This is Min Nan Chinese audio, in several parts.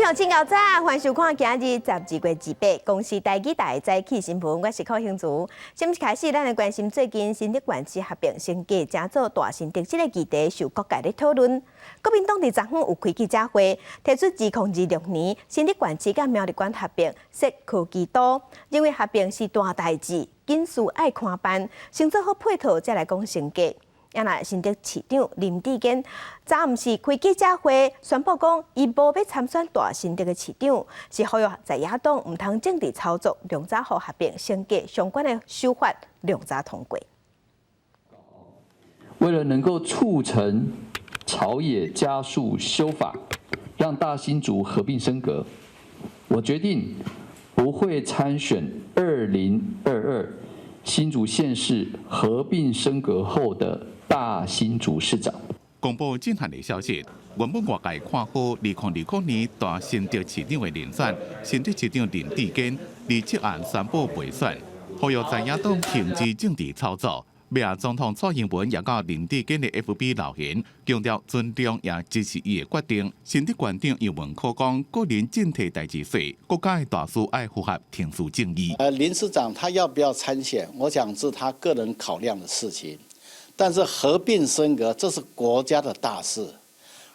眾請𠢕早，歡迎收看今日12月28公視台語台早起新聞，我是寇興竹。先開始，咱來關心最近新竹縣市合併升格，成做大新竹這個議題受各界咧討論。國民黨佇昨昏有開記者會，提出2026年新竹縣市佮苗栗縣合併設科技都，認為合併是大代誌，緊事愛看辦，先做好配套，才來講升格。啊若新竹市長林智堅，昨暗時開記者會宣布講，伊無欲參選大新竹的市長，是呼籲在野黨毋通政治操作，量早予合併升格相關的修法量早通過。為了能夠促成朝野加速修法，讓大新竹合併升格，我決定不會參選2022新竹縣市合併升格後的大新竹市長。公布這項的消息，原本外界看好2020年大新竹市長的人選，新竹市長林智堅，27暗宣布袂選，呼籲在野黨停止政治操作。美總統蔡英文也佮林智堅的 FB 留言，強調尊重也支持伊的決定。新竹縣長游文可講，個人進退代誌細，國家的大事愛符合程序正義。林市長他要不要參選，我想是他個人考量的事情。但是合併升格，這是國家的大事，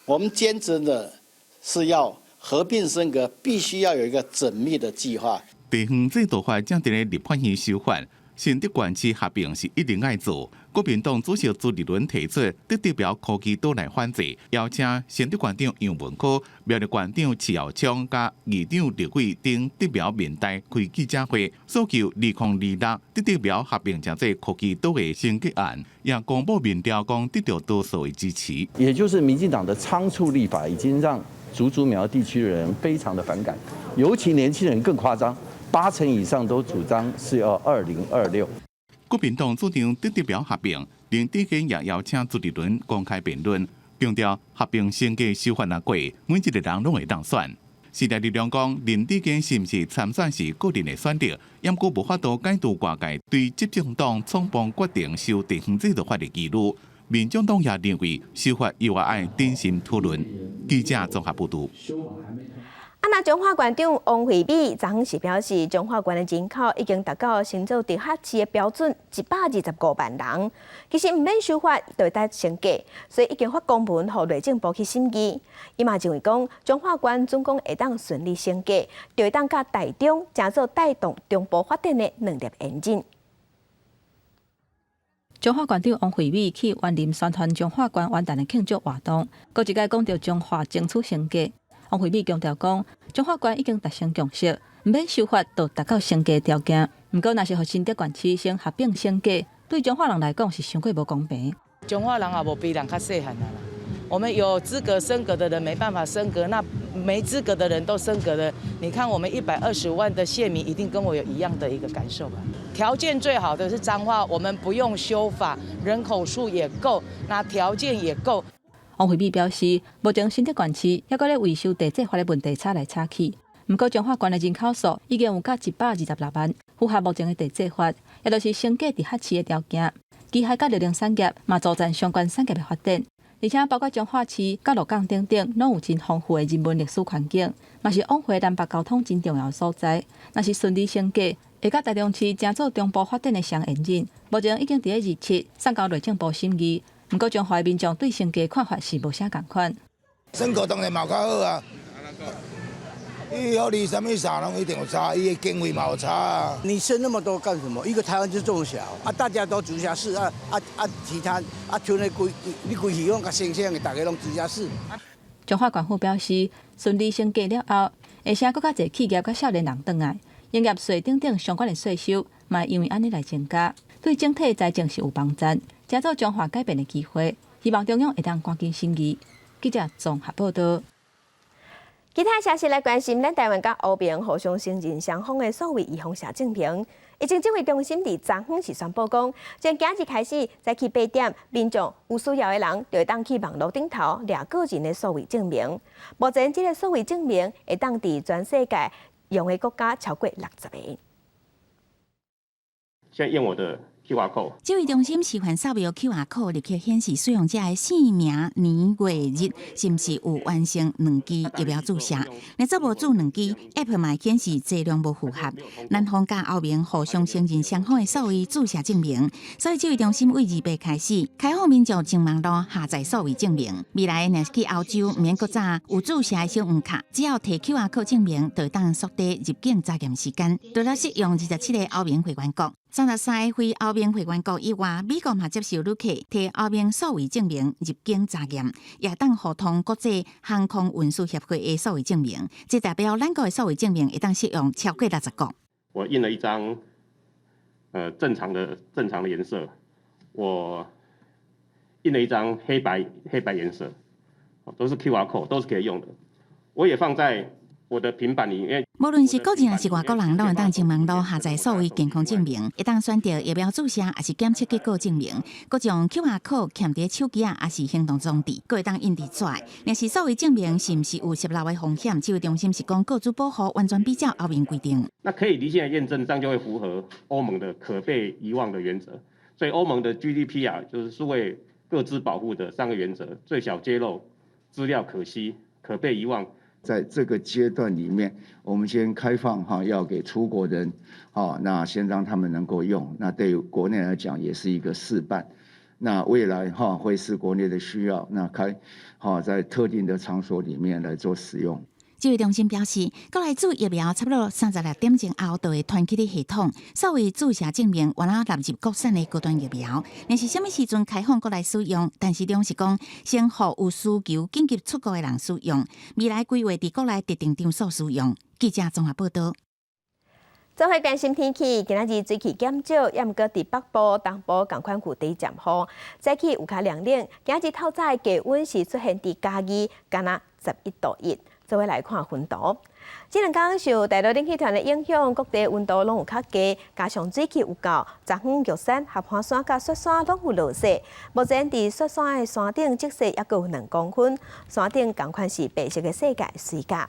我們堅持的是要合併升格，必須要有一個縝密的計劃。地方制度法正佇咧立法院修法，新竹縣市合併是一定愛做。國民黨主席朱立倫提出，竹竹苗科技都來反制，邀請新竹縣長楊文科、苗栗縣長池耀昌佮議長立委等竹苗民代開記者會，訴求2026竹竹苗合併成做科技島的升格案，也公布民調講得到多數的支持。也就是民進黨的倉促立法，已經讓竹竹苗地區的人非常的反感，尤其年輕人更誇張，8成以上都主張是要2026。國民黨主張竹竹苗合併，林智堅也邀請朱立倫公開辯論，強調合併升格修法若過，每一個人攏會當選。時代力量講，林智堅是毋是參選是個人的選擇，毋過無法度解除外界對執政黨衝動決定修地方制度法的疑慮。民眾黨也認為修法猶愛謹慎討論。記者綜合報導。啊，若彰化縣長王惠美昨昏時表示，彰化縣的人口已經達到新做直轄市的標準，125萬人。其實毋免修法就會當升格，所以已經發公文予內政部去審議。伊嘛認為講，彰化縣總講會當順利升格，就會當佮台中成做帶動中部發展的兩粒引擎。彰化縣長王惠美去員林宣傳彰化縣元旦的慶祝活動，閣一擺講著彰化爭取升格。王惠美強調講，彰化縣已經達成共識，毋免修法就達到升格條件。毋過，若是予新竹縣市先合併升格，對彰化人來講是傷過無公平。彰化人也無比人較細漢啦。我們有資格升格的人沒辦法升格，那沒資格的人都升格了。你看，我們120萬的縣民一定跟我有一樣的一個感受吧？條件最好的是彰化，我們不用修法，人口數也夠，那條件也夠。王惠美表示，目前新竹縣市猶閣咧為修地制法的問題吵來吵去。毋過彰化縣的人口數已經有到126萬，符合目前的地制法，也就是升格直轄市的條件。機械佮綠能產業嘛，助陣相關產業的發展，而且包括彰化市、佮鹿港等等，攏有真豐富的人文歷史環境，嘛是往回南北交通真重要的所在。若是順利升格，會佮台中市成做中部發展的雙引擎。目前已經佇咧27送交內政部審議。毋過，彰化民眾對升格看法是無啥仝款。升格當然嘛較好啊！伊予你啥物啥攏一定有差，伊的經費嘛有差啊。你升那麼多幹什麼？一個台灣就這麼小啊，大家都直轄市啊啊啊，其他啊，像那規你規市攏共升升的，大家攏直轄市。彰化縣府表示，順利升格了後，會吸閣較濟企業佮少年人轉來，營業稅等等相關的稅收，嘛會因為按呢來增加，對整體財政是有幫助。成做彰化改變的機會，希望中央會當趕緊審議。記者綜合報道。其他消息來關心，咱台灣佮歐盟互相承認雙方的數位預防證明。疫情指揮中心佇昨昏時宣布講，從今日開始，早起8點，民眾有需要的人就會當去網路頂頭掠個人的數位證明。目前，這個數位證明會當佇全世界用的國家超過60個。現在驗我的 QR code。指揮中心示範掃描 QR code，立刻顯示使用者的姓名、年月日，是毋是有完成兩劑疫苗注射？若做無注兩劑，App 嘛會顯示劑量無符合。南方佮歐盟互相承認雙方的數位注射證明，所以指揮中心對二八開始開放民眾上網路下載數位證明。未來若是去歐洲，毋免閣早有注射的小黃卡，只要提 QR code 證明，就會當縮短入境查驗時間。除了適用27個歐盟會員國，33個非歐盟會員國以外，美國嘛接受旅客提歐盟數位證明入境查驗，也當互通國際航空運輸協會的數位證明。這代表咱國的數位證明會當適用超過60國。我印了一張，正常的顏色，我印了一張黑白顏色，都是 QR code，都是可以用的。我也放在我的平板裡面。無論是國人抑是外國人，攏會當上網路下載數位健康證明，會當選擇疫苗注射，抑是檢測結果證明，閣將 QR code 嵌佇手機仔，抑是行動裝置，閣會當印佇紙。若是數位證明是毋是有洩漏的風險？指揮中心是講個資保護完全比照歐盟規定。那可以離線驗證，這樣就會符合歐盟的可被遺忘的原則。所以歐盟的 GDPR 就是數位個資保護的三個原則：最小揭露、資料可攜、可被遺忘。在這個階段裡面，我們先開放哈，要給出國人，好，那先讓他們能夠用，那對國內來講也是一個試辦。那未來哈會視國內的需要，那開，哈在特定的場所裡面來做使用。指揮中心表示，國內注疫苗差不多36點鐘後就會傳去你系統，數位注射證明猶若納入國產的高端疫苗。若是啥物時陣開放國內使用，但是總是講先予有需求緊急出國的人使用，未來規劃佇國內特定場所使用。記者綜合報道。做伙關心天氣，今仔日水汽減少，也毋過佇北部、東部仝款有短暫雨，早起有較涼冷。今仔日透早的低溫是出現佇嘉義，敢若11度1。做伙來看溫度，這兩工受大陸冷氣團的影響，各地溫度攏有較低，加上水汽有夠，昨昏玉山、合歡山佮雪山攏有落雪。目前佇雪山的山頂積雪猶閣有2公分，山頂仝款是白色的世界水甲。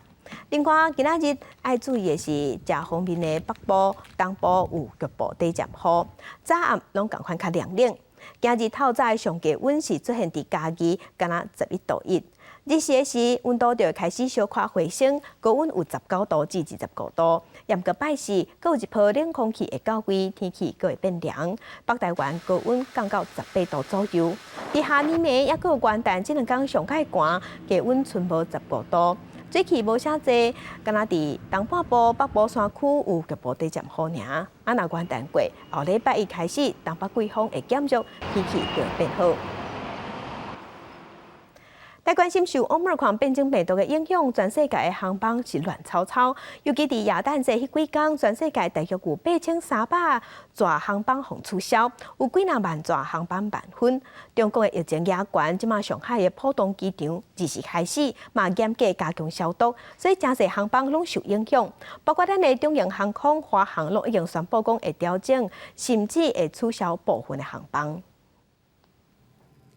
另外，今仔日愛注意的是，遮方面的北部、東部有局部短暫雨，早暗攏仝款較涼冷。今日透早的上低溫是出現佇嘉義，敢若11度1。日時的時，溫度就會開始小可回升，高溫有19度至25度。毋過拜四，閣有一波冷空氣會到位，天氣閣會變涼。北台灣高溫降到18度左右。佇下暝暝，猶閣有元旦，這兩工上蓋寒，低溫賰無15度。水汽無啥濟，敢若佇東半部、北部山區有局部短暫雨爾。啊，若元旦過後禮拜一開始，東北季風會減弱，天氣就會變好。來關心受 Omicron 變種病毒的影響，全世界的航班是亂糟糟。尤其佇耶誕節彼幾工，全世界大約有8300座航班予取消，有幾若萬座航班慢分。中國的疫情也懸，這馬上海的浦東機場二四開始嘛嚴格加強消毒，所以誠濟航班攏受影響。包括咱的長榮航空、華航攏已經宣布講會調整，甚至會取消部分的航班。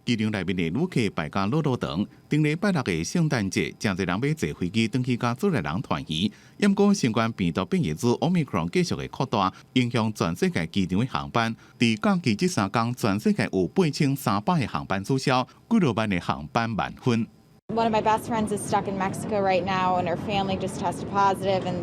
機場內面的旅客排甲老老長，頂禮拜六的聖誕節，誠濟人欲坐飛機轉去佮厝內人團圓。毋過新冠病毒變異株 Omicron 繼續的擴大，影響全世界機場的航班。佇假期這三工，全世界有8300個航班取消，幾落萬的航班慢分。 One of my best friends is stuck in Mexico right now, and her family just tested positive, and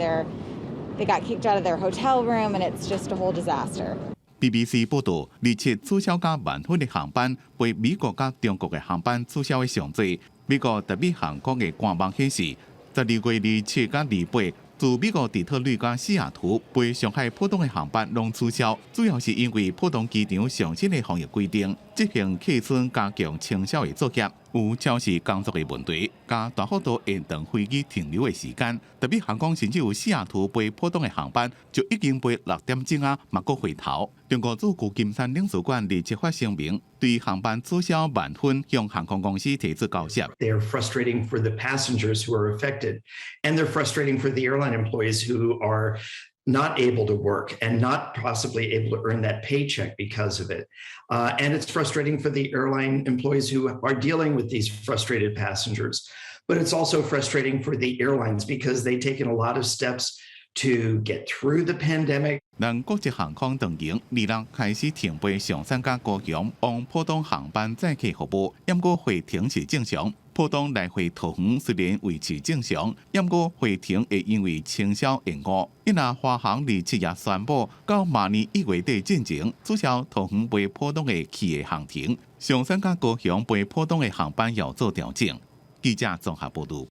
they got kicked out of their hotel room, and it's just a whole disaster. BBC 報道，27取消佮慢分的航班，比美國佮中國的航班取消的上濟。美國達美航空的官網顯示，12月27佮28，自美國底特律佮西雅圖飛上海浦東的航班攏取消，主要是因為浦東機場上新的防疫規定，執行客艙加強清掃的作業，有超時工作的問題，佮大幅度延長飛機停留的時間。達美航空甚至有西雅圖飛浦東的航班就已經飛6點鐘啊，嘛閣回頭。中國駐舊金山領事館27發聲明，對航班取消慢分向航空公司提出交涉。 They are frustrating for the passengers who are affected, and they're frustrating for the airline employees who are not able to work and not possibly able to earn that paycheck because of it. And it's frustrating for the airline employees who are dealing with these frustrated passengers. But it's also frustrating for the airlines because they've taken a lot of steps to get through the pandemic. 咱國際航空長榮26開始停飛松山佮高雄往浦東航班載客服務，毋過回程是正常。浦東來回桃園雖然維持正常，毋過回程會因為清銷延誤。因若華航27也宣布，到明年1月底進前取消桃園飛浦東的去的航程，松山佮高雄飛浦東的航班要做調整。記者綜合報導。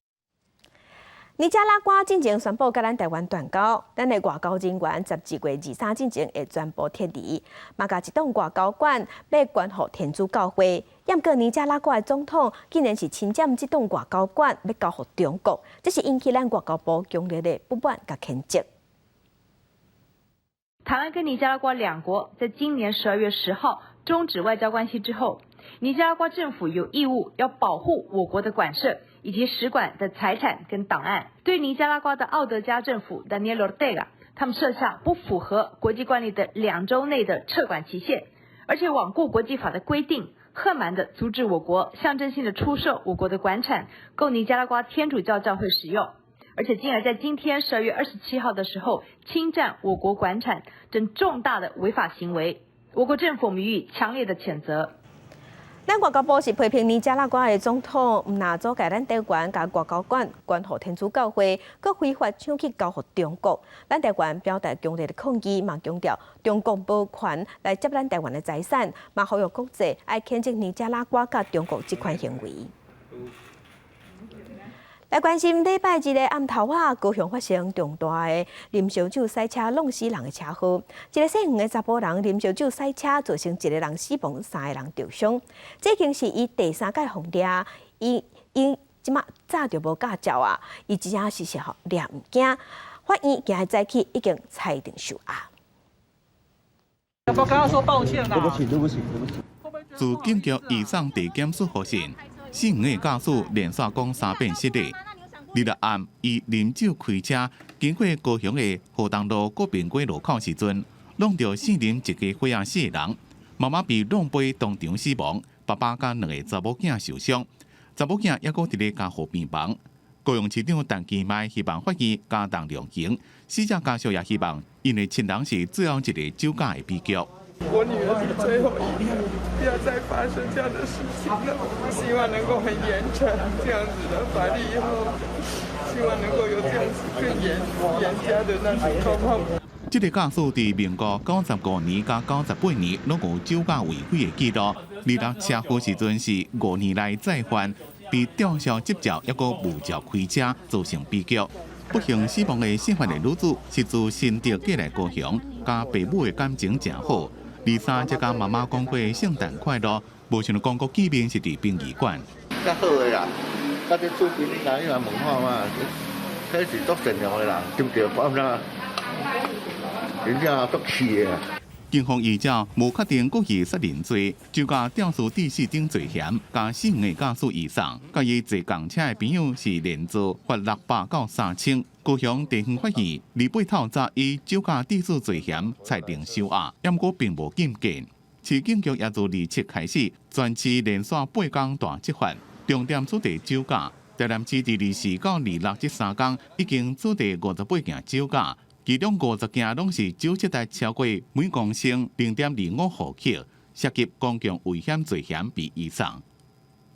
尼加拉瓜進前宣布佮咱台灣斷交，咱的外交人員12月23進前會全部撤離，嘛共一棟外交館欲捐予天主教會。毋過尼加拉瓜的總統竟然是侵佔這棟外交館，欲交予中國，這是引起咱外交部強烈的不滿佮譴責。台灣跟尼加拉瓜兩國在今年12月10號終止外交關係之後，尼加拉瓜政府有義務要保護我國的館舍以及使館的財產跟檔案。對尼加拉瓜的奧德加政府 Daniel Ortega，他們設下不符合國際慣例的2週內的撤館期限，而且罔顧國際法的規定，橫蠻的阻止我國象徵性的出售我國的館產，供尼加拉瓜天主教教會使用，而且進而在今天12月27號的時候侵佔我國館產等重大的違法行為，我國政府予以強烈的譴責。咱外交部是批評尼加拉瓜的總統，毋但阻礙咱台灣共外交館捐予天主教會，閣非法搶去交予中國。咱台灣表達強烈的抗議，嘛強調中國無權來接咱台灣的財產，嘛呼籲國際愛譴責尼加拉瓜佮中國這款行為。來關心禮拜日的暗頭仔，高雄發生重大的啉燒酒駛車挵死人的車禍。一个姓黃的查埔人啉燒酒駛車，造成一个人死亡，三个人著傷。這已經是伊第三擺予掠，伊這馬早就無駕照啊！伊真正是吼掠毋驚，法院今日早起已經裁定收押。要不要跟他說抱歉啊？對不起，對不起，對不起。自警局移送地檢署予訊，姓黃的駕駛連續講三遍失禮。26暗，伊啉酒開車經過高雄的河東路國賓街路口時陣，挵著四啉一家伙仔四個人，媽媽被挵飛當場死亡，爸爸佮兩个查某囝受傷，查某囝猶閣佇咧加護病房。高雄市長陳其邁希望法院加重量刑，死者家屬也希望，𪜶的親人是最後一个酒駕的悲劇。我女兒是最後一個，不要再發生這樣的事情了。希望能夠很嚴懲這樣子的法律以後，希望能夠有這樣子更嚴加的那種狀況。這个駕駛佇民國95年佮98年攏有酒駕違規的記錄，26車禍時陣是5年來再犯，被吊銷執照，猶閣無照開車，造成悲劇。不幸死亡的姓范的女子是自新竹過來高雄，佮爸母的感情誠好。23才佮媽媽講過聖誕快樂，無想到講閣見面是佇殯儀館。較好的啦，佮這厝邊你來你來問看嘛，這是足善良的人，對不對？按怎？真正足氣的。警方依照無確定故意殺人罪，酒駕肇事致死等罪嫌，共姓黃的駕駛移送，佮伊坐仝車的朋友是連坐罰600到3000。高雄地方法院28透早以酒駕致死罪嫌裁定收押，毋過並無禁見。市警局也自27開始，全市連續八工大執法，重點取締酒駕。台南市佇24到26這3工已經取締58件酒駕，其中50件攏是酒測值超過每公升0.25毫克，涉及公共危險罪嫌被移送。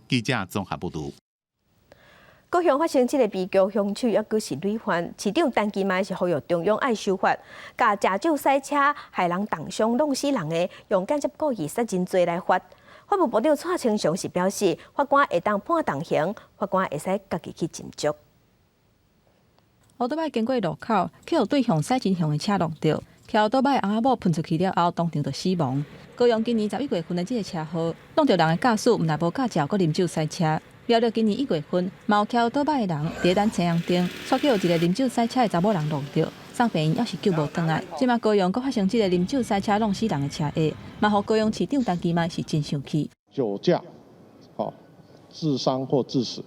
記者綜合報導。高雄發生這个悲劇，兇手猶閣是累犯。市長陳其邁是呼籲中央愛修法，共食酒駛車害人重傷、挵死人的，用間接故意殺人罪來罰。法務部長蔡清祥是表示，法官會當判重刑，法官會使家己去斟酌。歐多擺經過路口，去予對向駛真雄的車挵著，騎歐多擺翁仔某噴出去了後，當場就死亡。高雄今年11月份的這个車禍，挵著人的駕駛毋但無駕照，閣啉酒駛車。苗栗今年1月份，嘛有騎歐多擺的人佇咧等青紅燈，煞去予一个啉酒駛車的查某人挵著，送病院猶是救無轉來。這馬高雄閣發生這个啉酒駛車挵死人的車禍，嘛予高雄市長陳其邁是真生氣。酒駕，好，致傷或致死，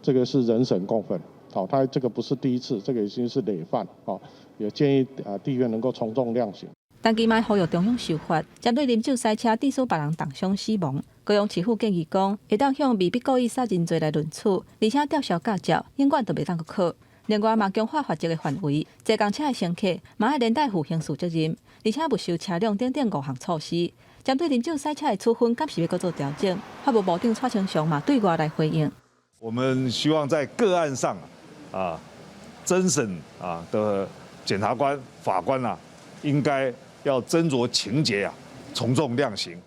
這個是人神共憤。好，他這個不是第一次，這個已經是累犯。好，也建議啊，地院能夠從重量刑。陳其邁呼籲中央修法，針對啉酒駛車致使別人重傷死亡，高雄市府建議講，會當用未必故意殺人罪來論處，而且吊銷駕照，永遠都袂當閣考。另外嘛強化罰則的範圍，坐共車的乘客嘛愛連帶負刑事責任，而且沒收車輛等等五項措施。針對啉酒駛車的處分，敢是欲閣做調整？法務部長蔡清祥嘛對外來回應：我們希望在個案上啊，偵審啊的檢察官、法官啊，應該要斟酌情節啊，從重量刑。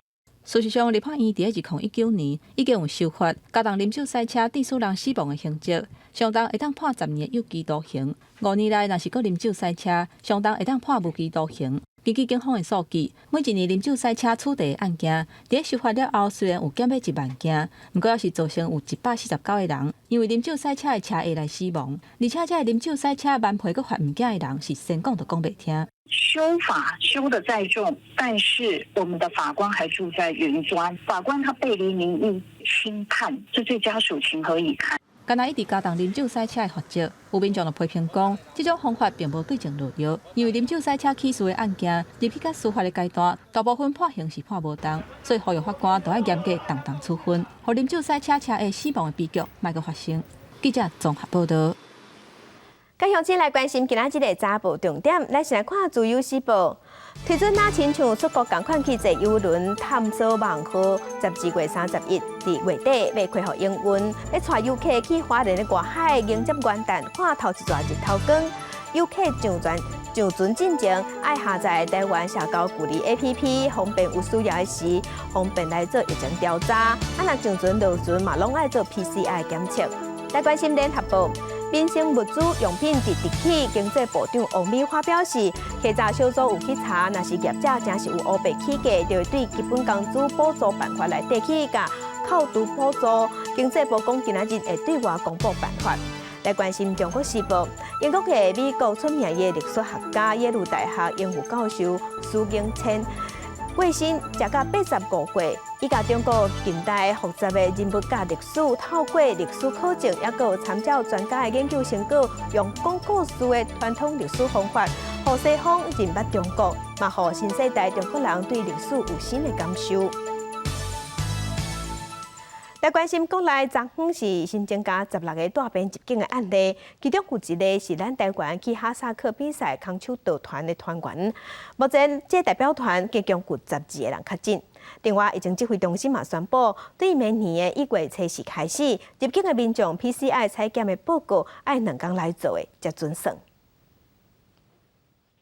事實上，立法院佇2019年已經有修法，加重啉酒駛車致使人死亡的刑責，上重會當判10年有期徒刑；5年內若是閣啉酒駛車，上重會當判無期徒刑。根據警方的數據，每一年啉酒駛車處罰的案件，佇修法了後，雖然有減欲1萬件，毋過猶是造成有149個人因為啉酒駛車的車禍來死亡，而且這个啉酒駛車瞞皮閣發物件的人，是先講都講袂聽。修法修得再重，但是我們的法官還住在雲端，法官他背離民意輕判，這對家屬情何以堪？敢若一直加重啉酒駛車的罰則，有民眾就批評講，這種方法並無對症落藥，因為啉酒駛車起訴的案件入去到司法的階段，大部分判刑是判無重，所以呼籲法官都愛嚴格重重處分，予啉酒駛車車禍死亡的悲劇莫閣發生。記者綜合報導。佮鄉親來關心今仔日的早報重點，咱先來看《自由時報》推準若親像出國仝款去坐郵輪探索網號，12月31佇月底欲恢復營運，欲帶遊客去花蓮的外海迎接元旦，看頭一逝日頭光。遊客上船進前，愛下載台灣社交距離 APP，方便有需要的時，方便來做疫情調查。啊，若上船落船嘛，攏愛做 PCR 檢測。來關心聯合報。民生物資用品直直起，經濟部長王美花表示，稽查小組有去查，若是業者真是有烏白起價，就會對基本工資補助辦法內底去共扣除補助。經濟部講今仔日會對外公布辦法。來關心中國時報，英國的美國出名的歷史學家耶魯大學榮譽教授史景遷過身，食甲85歲。伊共中國近代複雜的人物佮歷史，透過歷史考證，抑閣有參照專家的研究成果，用講故事的傳統歷史方法，予西方認捌中國，嘛予新世代中國人對歷史有新的感受。來關心國內昨昏是新增加16個帶病入境的案例，其中有一个是咱台灣去哈薩克比賽空手道團的團員。目前這代表團共有12個人確診。另外，疫情指揮中心嘛宣布，對明年的1月24開始，入境的民眾 PCR 採檢的報告愛2工內做的，才準算。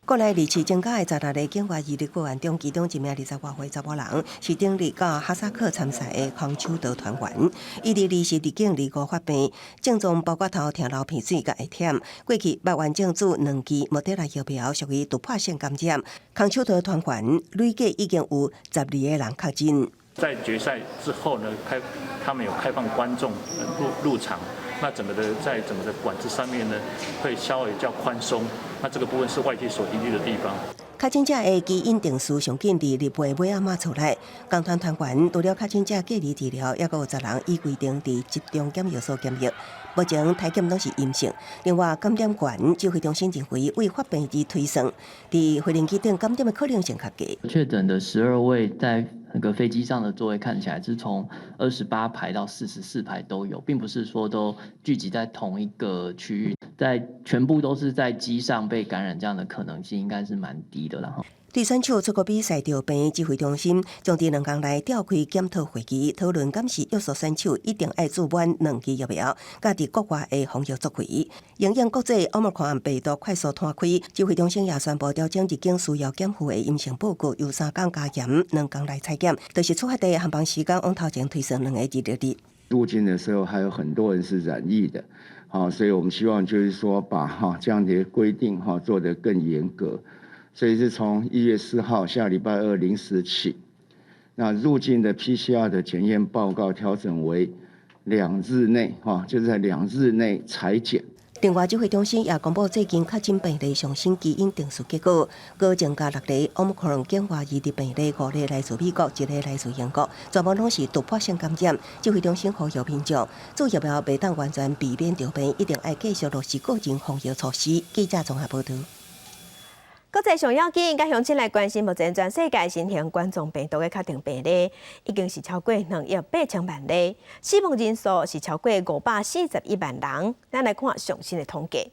國內二次增加的16个境外移入個案中，其中一名20外歲查某人是頂日到哈薩克參賽的空手道團員，伊佇20入境25發病，症狀包括頭疼、流鼻水佮會忝。過去捌完整注兩劑莫德納疫苗，屬於突破性感染。空手道團員累計已經有12個人確診。在決賽之後呢，他們有開放觀眾入場。那整個的在整個的管制上面呢，會稍微較寬鬆。那這個部分是外界所疑慮的地方。確診者的基因定序上緊佇6月尾仔馬出來，工團團員除了確診者隔離治療，抑閣有10人依規定佇集中檢疫所檢疫。目前體檢攏是陰性。另外，感染懸，指揮中心認為為發病日推算，佇飛行機頂感染的可能性較低。確診的12位在那個飛機上的座位看起來是從28排到44排都有，並不是說都聚集在同一個區域，在全部都是在機上被感染這樣的可能性應該是蠻低的啦。對選手出國比賽著病，指揮中心將佇2工內召開檢討會議，討論敢是約束選手一定愛注滿兩劑疫苗，佮佇國外的防疫作為。因應國際奧密克戎病毒快速攤開，指揮中心也宣布調整入境需要檢附的陰性報告，由3工加嚴2工來採檢，就是出發地航班時間往頭前推算2個日日。入境的時候還有很多人是染疫的，好，所以我們希望就是說把哈這樣的規定哈做得更嚴格。所以是從1月4號下禮拜二0時起，那入境的 PCR 的檢驗報告調整為2日內，哈，就是在兩日內採檢。另外，指揮中心也公布最近確診病例上新基因定序結果，閣增加六例奧密克戎境外移入病例，五例來自美國，一例來自英國，全部攏是突破性感染。指揮中心呼籲民眾，注疫苗袂當完全避免著病，一定愛繼續落實個人防疫措施。記者綜合報導。國際上要緊，佮鄉親來關心，目前全世界新型冠狀病毒的確診病例已經是超過2億8千萬例，死亡人數是超過541萬人。咱來看上新的統計。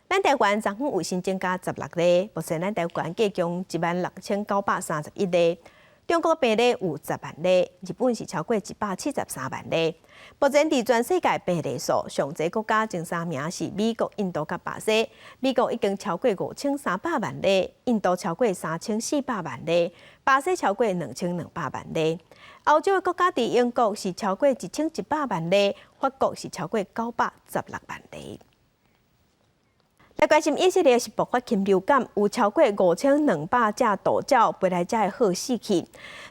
咱台灣昨昏有新增加16例，目前咱台灣計共16,931例。中國病例有10萬例，日本是超過173萬例。目前佇全世界病例數上濟國家前三名是美國、印度佮巴西。美國已經超過5300萬例，印度超過3400萬例，巴西超過2200萬例。歐洲的國家佇英國是超過1100萬例，法國是超過916萬例。來關心以色列是爆發禽流感，有超過5200隻渡鳥飛來遮的鶴死去，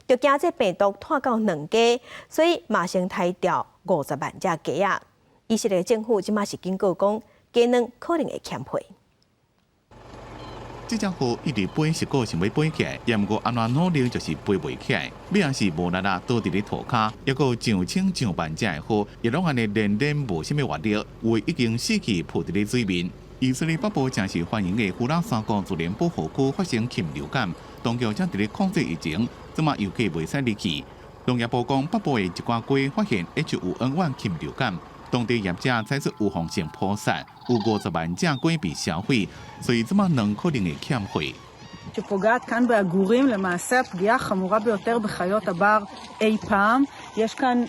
就驚這病毒拖到卵雞，所以嘛先殺掉50萬隻雞仔。以色列政府這馬是警告講，雞卵可能會欠貨。這隻鶴一直飛，是閣想欲飛起來，也毋過按怎努力就是飛袂起來，尾仔是無力啊，倒佇咧塗跤，抑閣有上千上萬隻的鶴，也攏按呢連連無啥物活力，有的已經死去浮佇咧水面。以色列北部誠受歡迎的胡拉山谷自然保護區發生禽流感，當局正佇咧控制疫情，這馬遊客袂使入去。農業部講，北部的一寡雞發現 H5N1 禽流感，當地業者採取預防性撲殺，有50萬隻雞被銷毀，所以這馬卵可能會欠貨。 שפוגעת כאן בעגורים, למעשה הפגיעה החמורה ביותר בחיות הבר אי פעם. יש כאן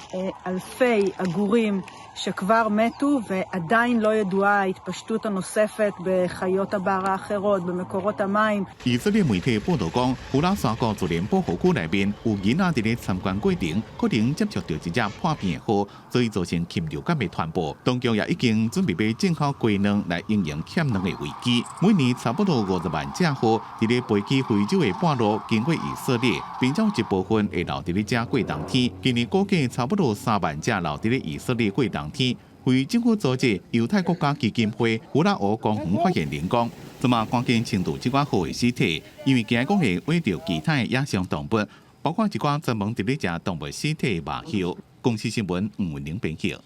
אלפי עגורים שכבר מתו ועדיין לא ידועה ההתפשטות הנוספת בחיות הבר האחרות, במקורות המים. 以色列媒體報導講，胡拉山谷自然保護區內面有囡仔佇咧參觀過程，可能接觸著一隻破病的鶴，所以造成禽流感的傳播。當局也已經準備欲進口雞卵來因應欠卵的危機。每年差不多50萬隻鶴佇咧飛去非洲的半路經過以色列，並且有一部分會留佇咧遮過冬天。今年估計差不多3萬隻留佇咧以色列過冬天。非政府組織猶太國家基金會胡拉湖公園發言人講，這馬趕緊清除這寡鶴的屍體，因為驚講會餵著其他的野生動物，包括一寡專門佇咧食動物屍體的馬鴞。公視新聞吳文玲編譯。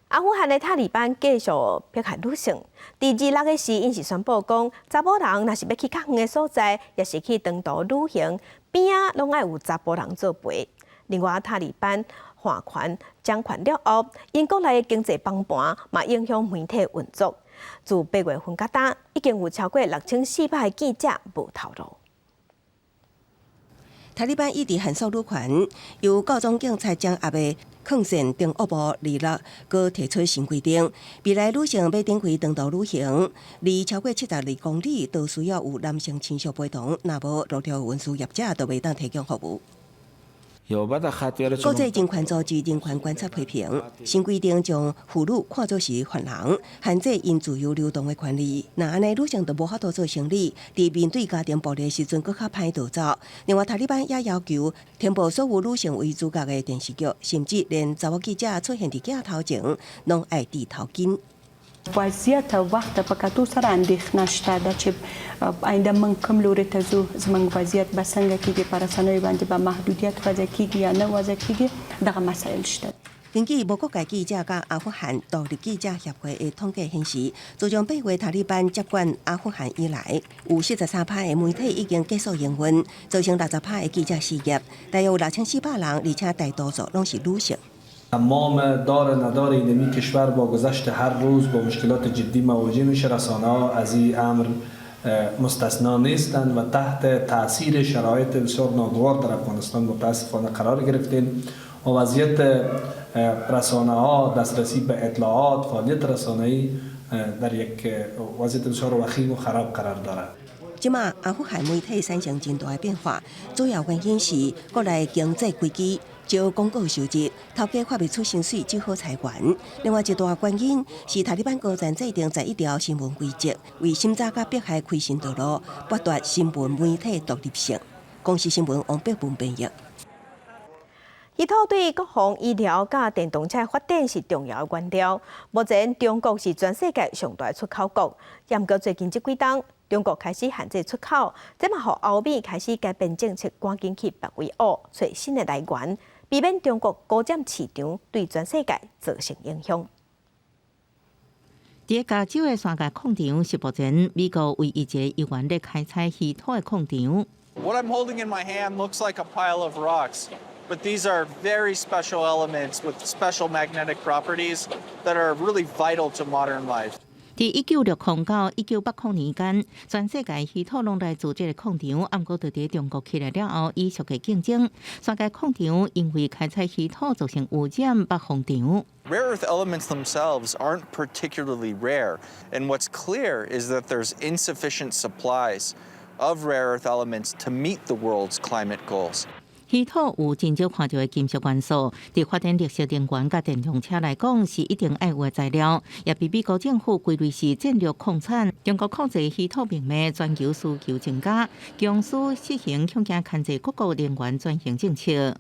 阿富汗的塔利班繼續迫害女性。佇26的時，𪜶是宣布講，查某人若是欲去較遠的所在，抑是去長途旅行，邊仔攏愛有查埔人做陪。另外，塔利班換權掌權了後，𪜶國內的經濟崩盤，嘛影響媒體運作。自8月份到今，已經有超過6400個記者無頭路。塔利班一直限縮女權，由教總警察掌握的礦線中惡部26，閣提出新規定，未來女性欲展開長途旅行，離超過72公里都需要有男性親屬陪同，若無路途運輸業者就袂當提供服務。國際人權組織人權觀察批評，新規定將婦女看作是犯人，限制𪜶自由流動的權利。若按呢，女性就無法度做生理，佇面對家庭暴力時陣，閣較歹逃走。另外，塔利班也要求停播所有女性為主角的電視劇，甚至連查某記者出現佇鏡頭前，攏愛戴頭巾。 وضعیت وخت په کتو سره اندېښنه شته ده چې آینده موږ کوم لوري ته ځو، زموږ وضعیت به څنګه کېږي، په رسنیو باندې به محدودیت وضع کېږي یا نه وضع کېږي، دغه مسایل شته。根據無國界記者佮阿富汗獨立記者協會的統計顯示，自從8月塔利班接管阿富汗以來，有43趴的媒體已經結束營運，造成60趴的記者失業，大約有6400人，而且大多數攏是女性。 تمام دار ندار اینمی کشور با گذشت هر روز با مشکلات جدی مواجه میشه. رسانه ها از این امر مستثنا نیستند و تحت تاثیر شرایط بسیار ناگوار در افغانستان متاسفانه قرار گرفتیم و وضعیت رسانه ها، دسترسی به اطلاعات، فعالیت رسانه ای در یک وضعیت بسیار وخیم و خراب قرار دارد. 這馬阿富汗媒體產生真大的變化，主要原因是國內經濟危機、少廣告收入、頭家發袂出薪水，只好裁員。另外一大原因是塔利班高層制定11條新聞規則，為審查佮迫害開新道路，剝奪新聞媒體獨立性。公視新聞王碧文編譯。稀土對國防醫療佮電動車發展是重要的原料。目前中國是全世界上大出口國，毋過最近這幾冬，中國開始限制出口，這嘛予歐美開始改變政策，趕緊去別位挖揣新的來源，避免中國孤佔市場對全世界造成影響。佇加州的山岳礦場是目前美國唯一一个猶原咧開採稀土的礦場。 What I'm holding in my hand looks like a pile of rocks, but these are very special elements with special magnetic properties that are really vital to modern life. 佇1960到1980年間，全世界稀土攏來自這个礦場，毋過佇佇中國起來了後，以俗嘅競爭，世界礦場因為開採稀土造成污染，北封場。 Rare earth elements themselves aren't particularly rare, and what's clear is that there's insufficient supplies of rare earth elements to meet the world's climate goals. 稀土有真少看著的金屬元素，佇發展綠色能源佮電動車來講，是一定愛有的材料，也被美國政府歸類是戰略礦產。中國控制稀土命脈，全球需求增加，公司實行強行牽制各國能源轉型政策。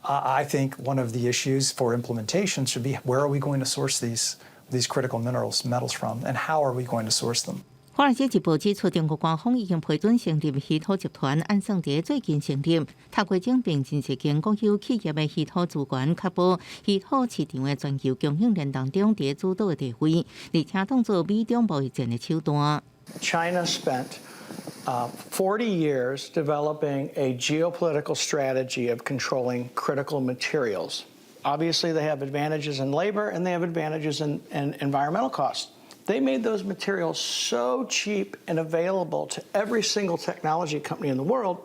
I think one of the issues for implementation should be where are we going to source these critical minerals metals from, and how are we going to source them? 華爾街日報指出，中國官方已經批准成立稀土集團，按算佇最近成立，透過整併真濟間國有企業的稀土資源，確保稀土市場的全球供應鏈當中佇主導的地位，而且當做美中貿易戰的手段。 China spent 40 years developing a geopolitical strategy of controlling critical materials. Obviously, they have advantages in labor and they have advantages in environmental costs. They made those materials so cheap and available to every single technology company in the world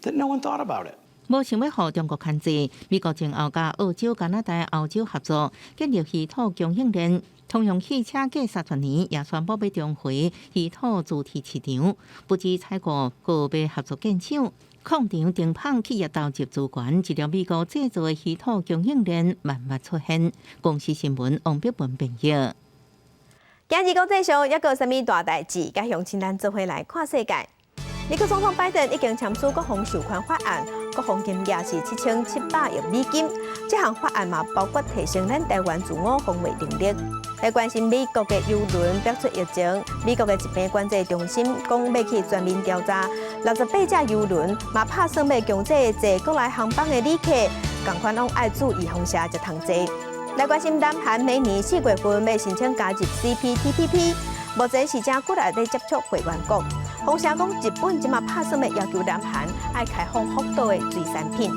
that no one thought about it. 無想欲予中國牽制，美國前後佮澳洲、加拿大、歐洲合作建立稀土供應鏈。通用汽車過30年也宣布欲重回稀土主體市場，不止採購，閣欲合作建廠。礦場停鉈企業投入資源，這條美國製造的稀土供應鏈慢慢出現。公視新聞王碧文編譯。今日國際上猶閣有啥物大代誌，佮鄉親咱做伙來看世界。美國總統拜登已經簽署國防授權法案，國防金額是7700億美金。這項法案嘛，包括提升咱台灣自我防衛能力。來關心美國的郵輪爆出疫情，美國的疾病管制中心講欲去全面調查68隻郵輪，嘛拍算欲強制坐國內航班的旅客，仝款攏愛注預防射才通坐。來關心南韓明年4月份欲申請加入 CPTPP，目前是誠骨力咧接觸會員國。風聲講日本這馬拍算欲要求南韓愛開放福島的水產品。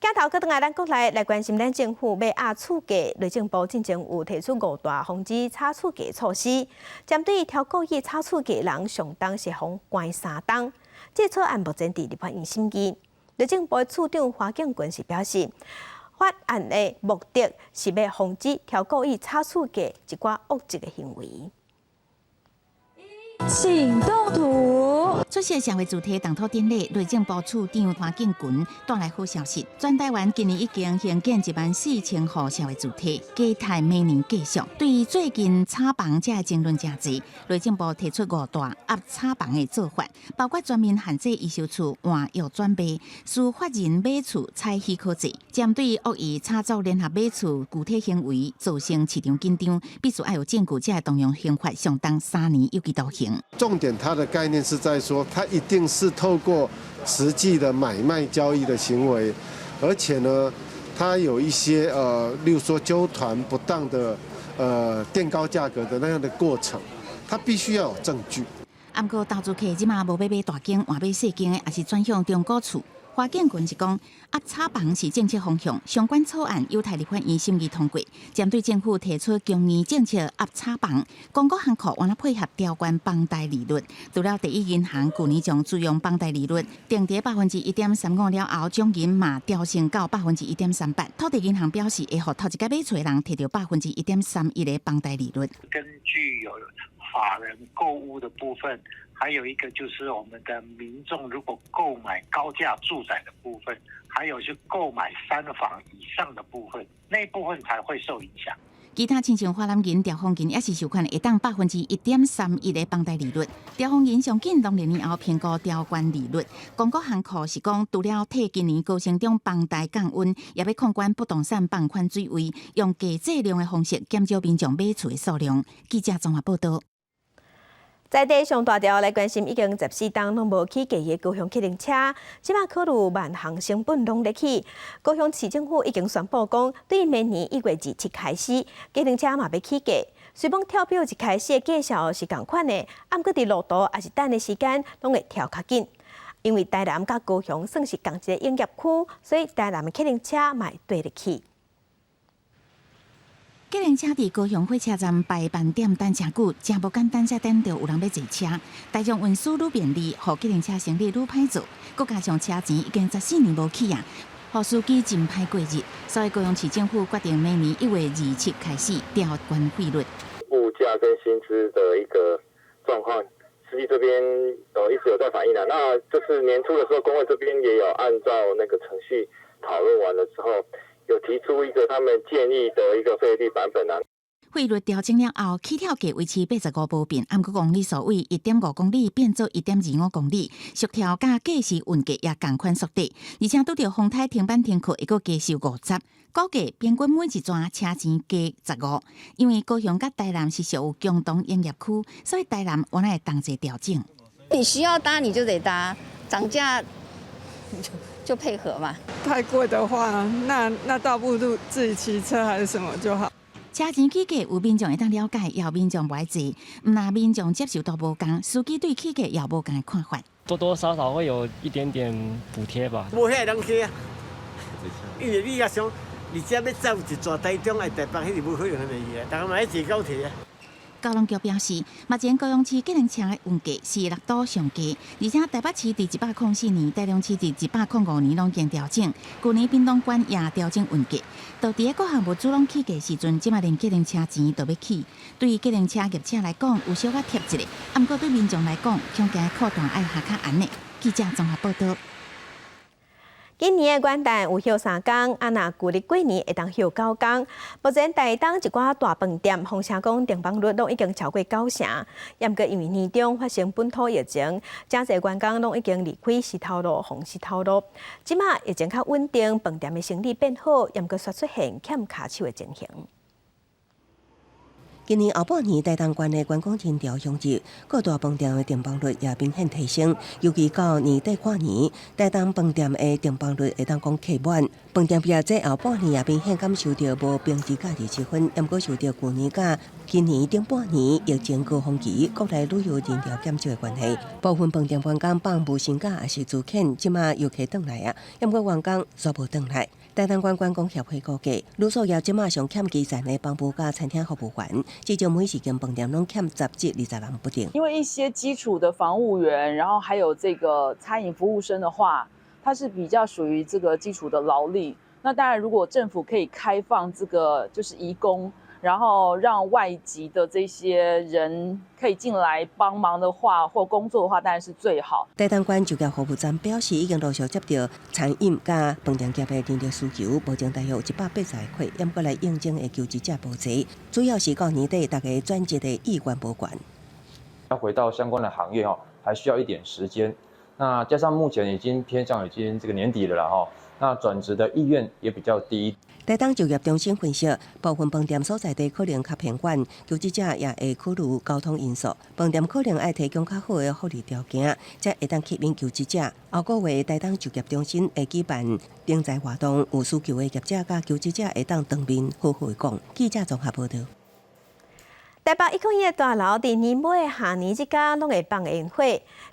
鏡頭閣轉來咱國內來關心咱政府欲壓厝價，內政部進前有提出五大防止炒厝價措施，針對刁故意炒厝價人，上重是予關3冬。這草案目前佇立法院審議，內政部次長華景群是表示，法案的目的是欲防止刁故意炒厝價一寡惡質的行為。請動圖。出席社會主題動土典禮，內政部次長華景群帶來好消息。全台灣今年已經興建1萬4千戶社會住宅，期待明年繼續。對於最近炒房這个爭論誠濟，內政部提出五大壓炒房的做法，包括全面限制預售厝換約轉賣，司法人買厝採許可制，針對惡意炒作聯合買厝具體行為造成市場緊張，必須愛有證據才會動用刑法上重3年有期徒刑。重點，它的概念是在說，它一定是透過實際的買賣交易的行為，而且呢，它有一些例如說糾團不當的墊高價格的那樣的過程，它必須要有證據。毋過投資客這馬無欲買大間，換買細間的，抑是轉向中古厝。華景群是講，壓炒房是政策方向，相關草案有待立法院審議通過。針對政府提出強硬政策壓炒房，公股行庫原來配合調懸房貸利率。除了第一銀行去年將自用房貸利率定佇1.35%了後，中銀嘛調升到1.38%。土地銀行表示會予頭一擺買厝的人提著1.31%的房貸利率。根據有法人購屋的部分。還有一個就是我們的民眾如果購買高價住宅的部分，還有是購買三房以上的部分，那部分才會受影響。其他親像華南銀、兆豐銀也是授權會當1.31%的房貸利率。兆豐銀上緊農曆年後評估調懸利率。公股行庫是講，除了替今年高成長房貸降溫，也欲控管不動產放寬水位，用低劑量的方式減少民眾買厝的數量。記者綜合報道。在地上大條來關心，已經14冬攏無起價的高雄客運車，這馬考慮萬項成本攏咧起。高雄市政府已經宣布講，對明年1月27開始，計程車嘛欲起價。雖講跳表一開始的價數是仝款的，毋過佇路途抑是等的時間，攏會調較緊。因為台南佮高雄算是仝一个營業區，所以台南的客運車嘛會綴咧起。計程車佇高雄火車站排飯店等誠久，誠無簡單才等著有人欲坐車。大眾運輸愈便利，予計程車生意愈歹做，閣加上車錢已經14年無起啊，予司機真歹過日。所以高雄市政府決定明年1月27開始調懸費率。物價跟薪資的一個狀況，司機這邊一直有在反映啦。那就是年初的時候，工會這邊也有按照那個程序討論完了之後，有提出一個他們建議的一個費率版本啊。費率調整了後，起跳價維持85無變，毋過公里數為1.5公里變做1.25公里，俗跳佮計時運價也仝款縮短，而且拄著風颱停班停課，會閣加收50。估計平均每一逝車錢加15。因為高雄佮台南是屬於共同營業區，所以台南原來會同齊調整。你需要搭你就得搭，漲價就配合嘛。太貴的話，那倒不如自己騎車還是什麼就好。車錢起價有民眾會當了解，也有民眾無愛坐。毋但民眾接受度無仝，司機對起價也無仝的看法。多多少少會有一點點補貼吧。無遐人去啊，因為你也想，你這欲走一逝台中來台北，彼是無可能的事啊，逐家嘛愛坐高鐵啊。交通局表示，目前高雄市計程車的運價是六都上低，而且台北市佇104年、台中市佇105年攏已經調整，舊年屏東縣也調整運價。到佇各項物資攏起價時陣，這馬連計程車錢都欲起。對於計程車業者來講，有小可貼一下，毋過對民眾來講，恐驚褲帶愛下較絚的。記者綜合報導。今年的元旦有歇3工，啊若舊曆過年會當歇9工。目前台東一寡大飯店，風聲講訂房率攏已經超過9成。毋過因為年中發生本土疫情，誠濟員工攏已經離開死頭路、予死頭路。這馬疫情較穩定，飯店的生意變好，毋過煞出現欠跤手的情形。今年後半年，台東縣的觀光人潮湧入，各大飯店的訂房率也明顯提升。尤其到年底跨年，台東飯店的訂房率會當講客滿。飯店業這後半年也明顯感受著無平日假日之分，毋過受著舊年佮今年頂半年疫情高峰期，國內旅遊人潮減少的關係，部分飯店員工放無薪假抑是資遣，這馬又客轉來啊，毋過員工煞無轉來。台東縣觀光協會估計，旅宿業這馬上欠基層的房務佮餐廳服務員，至少每一間飯店攏欠10至20人不等。因為一些基礎的房務員，然後還有這個餐飲服務生的話，它是比較屬於這個基礎的勞力。那當然，如果政府可以開放這個就是移工，然後讓外籍的這些人可以進來幫忙的話，或工作的話，當然是最好。台東縣就業服務站表示，已經陸續接著餐飲佮飯店業的人力需求，目前大約有180個客，毋過來應徵的求職者無濟，主要是到年底大家轉職的意願無懸。要回到相關的行業哦，還需要一點時間。那加上目前已經偏向已經這個年底了啦，吼，那轉職的意願也比較低。台東就業中心分析，部分飯店所在地可能較偏遠，求職者也會考慮交通因素。飯店可能愛提供較好的福利條件，才會當吸引求職者。後個月台東就業中心會舉辦徵才活動，有需求的業者佮求職者會當當面好好講。記者綜合報導。台北101的大樓佇年尾跨年這工攏會放煙火。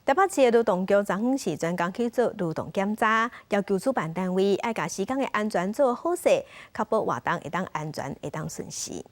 台北市的勞動局昨昏是專工去做勞動檢查，要求主辦單位愛共施工的安全做好勢，確保活動會當安全、會當順時。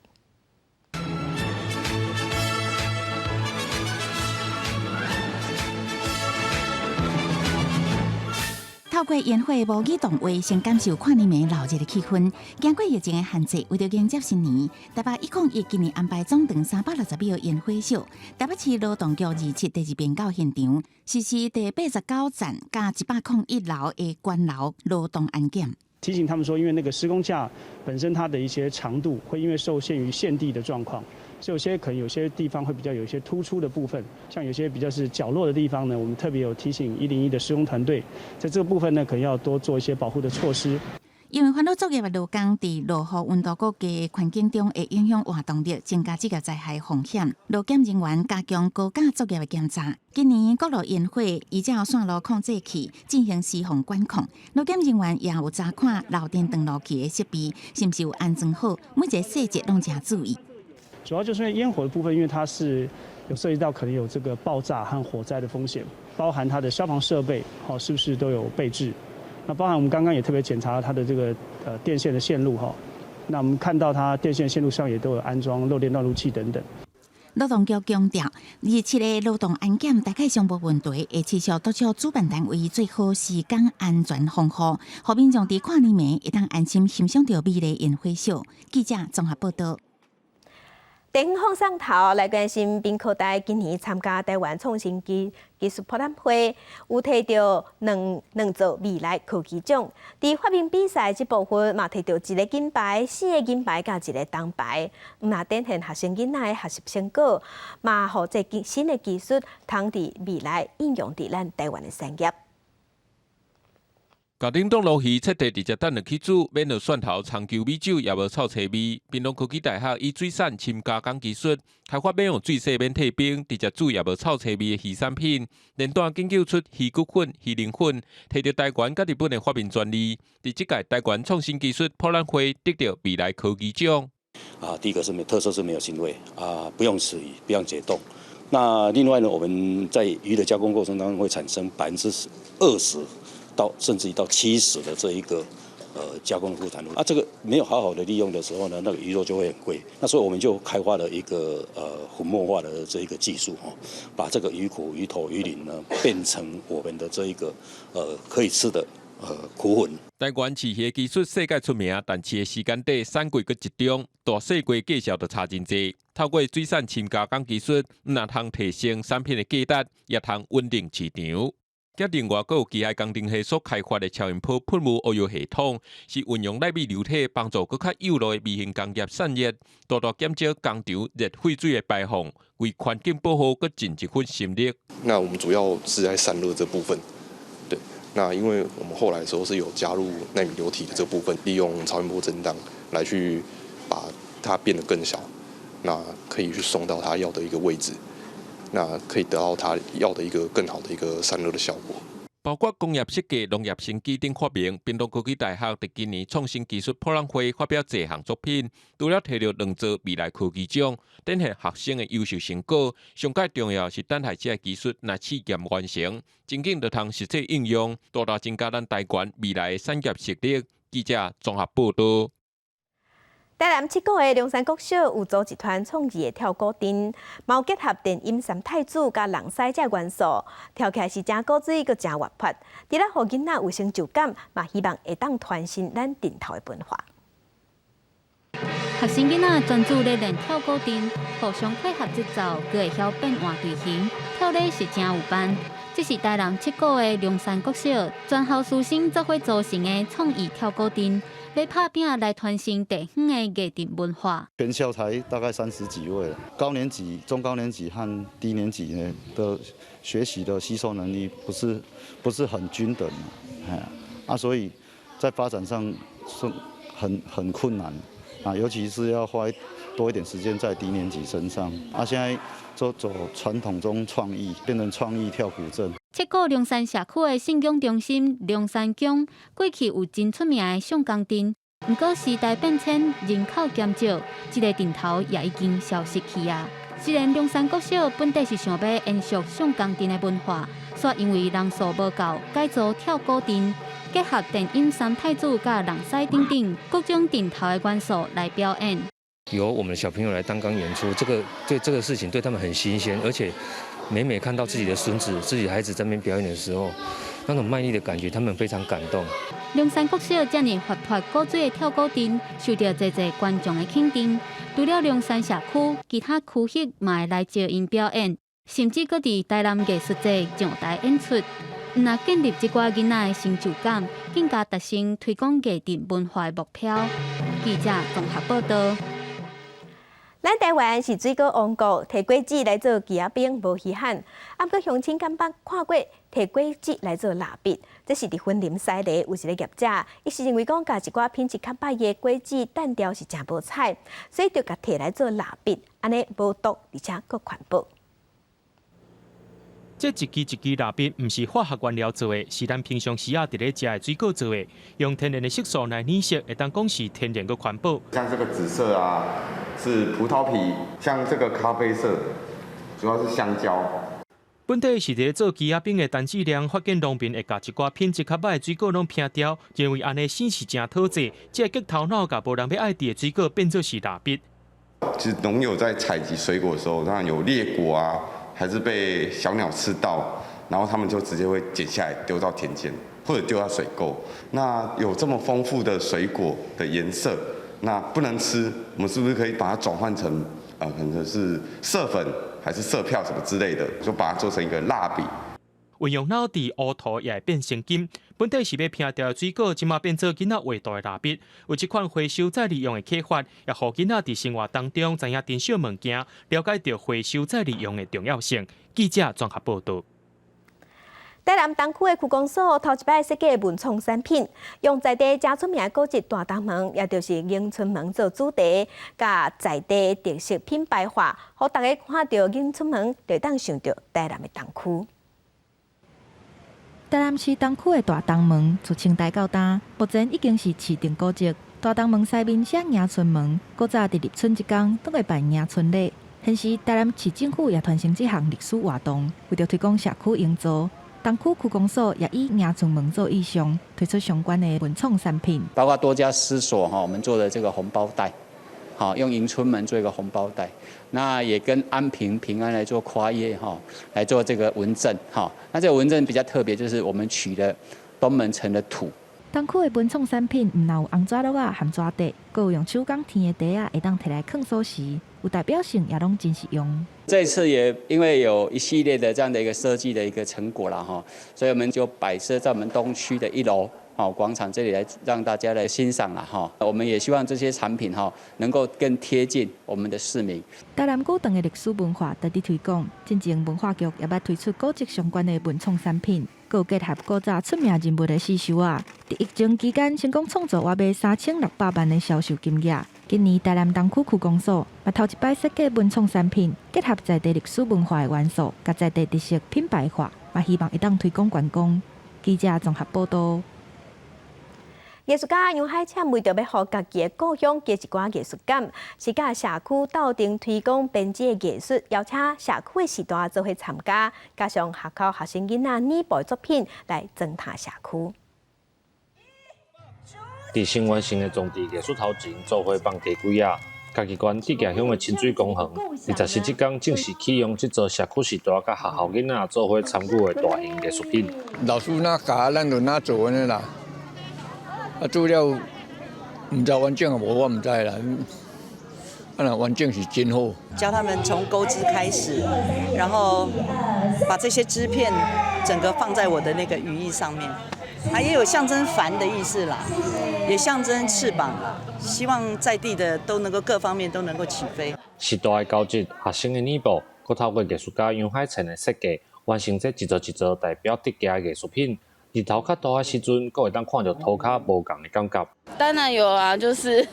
透過煙火模擬動畫，先感受跨年暝鬧熱的氣氛。經過疫情的限制，為著迎接新年，台北101今年安排總長360米的煙火秀。台北市勞動局27第二遍到現場，實施第89層佮101樓的關樓勞動安檢。提醒他們說，因為那個施工架本身它的一些長度，會因為受限於現地的狀況，所以有些可能有些地方會比較有一些突出的部分，像有些比較是角落的地方呢，我們特別有提醒101的施工團隊，在這個部分呢，可能要多做一些保護的措施。因為煩惱作業的勞工佇落雨、溫度過低的環境中，會影響活動力，增加職業災害風險。勞檢人員加強高架作業的檢查。今年各路煙火依照線路控制器進行施防管控，勞檢人員也有查看漏電斷路器的設備是毋是有安裝好，每一個細節攏誠注意。主要就是因為煙火的部分，因為它是有涉及到可能有這個爆炸和火災的風險，包含它的消防設備，好，是不是都有備置？那包含我們剛剛也特別檢查了它的這個電線的線路哈，那我們看到它電線線路上也都有安裝漏電斷路器等等。勞動局強調，27个勞動安檢大概上無問題，會持續督促主辦單位做好施工安全防護，予民眾佇跨年暝會當安心欣賞著美麗煙火秀。記者綜合報道。電影放送頭來關心，屏科大今年參加台灣創新技術博覽會，有提著兩座未來科技獎。佇發明比賽這部分，嘛提著一个金牌、四个銀牌佮一个銅牌。毋但展現學生囡仔的學習成果，嘛予這新的技術通佇未來應用佇咱台灣的產業。共冷凍鱸魚切塊直接擲落去煮，免落蒜頭、蔥薑、米酒，也無臭腥味。屏東科技大學以水產深加工技術，開發免用水洗、免退冰，直接煮也無臭腥味的魚產品，連帶研究出魚骨粉、魚鱗粉，提著台灣佮日本的發明專利，佇這屆台灣創新技術博覽會得著未來科技獎。啊，第一個是沒特色是沒有腥味，啊，不用池魚，不用解凍。那另外呢，我們在魚的加工過程當中會產生20%到甚至於到70的這一個加工的副產物，啊，這個沒有好好的利用的時候呢，那個魚肉就會很貴。那所以我們就開發了一個粉末化的這一個技術，哦，把這個魚骨、魚頭、魚鱗呢變成我們的這一個可以吃的骨粉。台灣飼魚技術世界出名，但飼的時間短，產季閣集中，大細雞價數就差真濟。透過水產深加工技術，毋但通提升產品的價值，也通穩定市場。佮另外，閣有機械工程系所開發的超音波噴霧挖藥系統，是運用納米流體幫助閣較幼路的微型工業散熱，大大減少工廠熱廢水的排放，為環境保護閣盡一份心力。那我們主要是在散熱這部分，對。那因為我們後來的時候是有加入納米流體的這部分，利用超音波震盪來去把它變得更小，那可以去送到它要的一個位置。那可以得到他要的一個更好的一個散熱的效果。包括工業設計、農業生技等發明，屏東科技大學佇今年創新技術博覽會發表濟項作品，除了提著兩座未來科技獎，展現學生的優秀成果。上蓋重要是等待這个技術若試驗完成，真緊就通實際應用，大大增加咱台灣未來的產業實力。記者綜合報道。台南七股的龍山國小有組一團創意的跳鼓陣，嘛有結合電音三太子佮人獅這元素，跳起來是誠古錐，閣誠活潑。除了予囡仔有成就感，嘛希望會當傳承咱陣頭的文化。學生囡仔專注咧練跳鼓陣，互相配合節奏，閣會曉變換隊形，跳咧是誠有範。這是台南七股的龍山國小全校師生做伙組成的創意跳鼓陣，欲拍拚來傳承地方的藝陣文化。全校才大概30幾位，高年級、中高年級和低年級呢的學習的吸收能力不是很均等，啊，所以在發展上是很困難啊，尤其是要花多一點時間在低年級身上。啊，現在就走傳統中創意，變成創意跳鼓陣。七股龍山社區的信仰中心龍山宮，過去有真出名的相公陣，毋過時代變遷，人口減少，這个陣頭也已經消失去啊。雖然龍山國小本底是想欲延續相公陣的文化，卻因為人數無夠，改做跳鼓陣，結合電音三太子佮人獅等等各種陣頭的元素來表演。由我們的小朋友來擔綱演出，這個對這個事情對他們很新鮮，而且每每看到自己的孫子、自己孩子在那邊表演的時候，那種賣力的感覺，他們非常感動。龍山國小遮爾活潑古錐的跳鼓陣，受到濟濟觀眾的肯定。除了龍山社區，其他區域嘛會來招𪜶表演，甚至閣佇台南藝術節上台演出。毋但建立這寡囡仔的成就感，更加達成推廣藝陣文化的目標。記者綜合報道。咱台灣是水果王國，提果子來做枝仔冰無稀罕。啊，毋過鄉親敢捌看過提果子來做蠟筆？這是佇雲林西螺有一个業者，伊是認為講，共一寡品質較歹的果子擲掉是誠無彩，所以就共提來做蠟筆，按呢無毒，而且閣環保。這一支一支蠟筆毋是化學原料做的，是咱平常時仔佇咧食的水果做的，用天然的色素來染色，會當講是天然閣環保。像這個紫色啊，是葡萄皮；像這個咖啡色，主要是香蕉。本底是佇咧做枝仔餅的陳志良，發現農民會共一寡品質較䆀的水果攏拋掉，認為按呢生是誠討債，這個激頭腦共無人欲愛的水果變做是蠟筆。其實農友在採集水果的時候，當然有裂果啊，還是被小鳥吃到，然後他們就直接會剪下來丟到田間，或者丟到水溝。那有這麼豐富的水果的顏色，那不能吃，我們是不是可以把它轉換成，可能是色粉，還是色票什麼之類的，就把它做成一個蠟筆。運用腦佇烏塗也會變成金。本底是欲拋掉的水果，這馬變做囡仔畫圖的蠟筆。有這款回收再利用的啟發，也予囡仔佇生活當中知影珍惜物件，了解著回收再利用的重要性。記者綜合報導。台南東區的區公所頭一擺設計文創產品，用在地誠出名的古蹟大東門，也就是迎春門做主題，共在地特色品牌化，予大家看著迎春門，就會當想著台南的東區。台南市東區的大東門，自清代到今，目前已經是市定古蹟。大東門西面寫迎春門，古早佇立春這工，攏會辦迎春禮。現時台南市政府也傳承這項歷史活動，為著推廣社區營造。東區區公所也以迎春門做意象，推出相關的文創產品，包括多加思索哈，我們做的這個紅包袋，好用迎春門做一個紅包袋，那也跟安平平安來做跨越哈，來做這個文鎮哈。那這個文鎮比較特別，就是我們取的東門城的土。東區的文創產品毋但有紅紙橐仔和紙袋，閣有用手工添的袋仔，會當提來囥鎖匙，有代表性，也攏真實用。這次也因為有一系列的這樣的一個設計的一個成果啦，哈，所以我們就擺設在我們東區的一樓，好廣場這裡來讓大家來欣賞啦，哈。我們也希望這些產品哈能夠更貼近我們的市民。台南古長的歷史文化得佇推廣，進前文化局也捌推出古蹟相關的文創產品，閣有結合古早出名人物的刺繡仔，佇疫情期間成功創造外賣3600萬的銷售金額。今年台南東區區公所嘛頭一擺設計文創產品，結合在地歷史文化的元素，共在地特色品牌化，嘛希望會當推廣觀光。記者綜合報導。藝術家楊海倩為著欲予家己的故鄉加一寡藝術感，是佮社區鬥陣推廣編織的藝術，邀請社區的序大做伙參加，加上學校學生囡仔擬步的作品來裝奅社區。佇新完成的裝置藝術頭前，做伙放雞胿仔。嘉義縣智行鄉的親水公園，24這工正式啟用這座社區序大佮學校囡仔做伙參與的大型藝術品。老師若教，咱就若做按呢啦。啊，做了毋知完整無，我毋知啦。啊，若完整是真好。教他們從鈎織開始，然後把這些織片整個放在我的那個羽翼上面。它也有象徵帆的意思啦，也象徵翅膀啦。希望在地的都能夠各方面都能夠起飛。序大的交織，學生的擬步，閣透過藝術家楊海倩的設計，完成這一座一座代表德行的藝術品。日頭較大的時陣，閣會當看著塗跤無仝的感覺。當然有啊，就是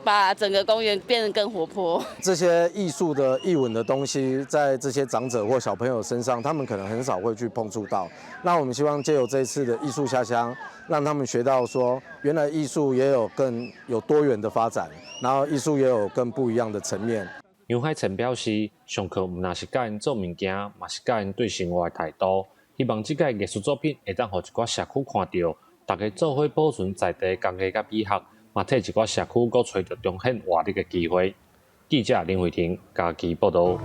把整個公園變得更活潑。這些藝術的藝文的東西，在這些長者或小朋友身上，他們可能很少會去碰觸到。那我們希望借由這一次的藝術下鄉，讓他們學到說，原來藝術也有更有多元的發展，然後藝術也有更不一樣的層面。楊海倩表示，上課毋但是教𪜶做物件，嘛是教𪜶對生活的態度。希望這個藝術作品會當予一寡社區看著，大家做伙保存在地工藝佮美學，嘛替一寡社區閣揣著重現活力的機會。記者林慧婷嘉義報導。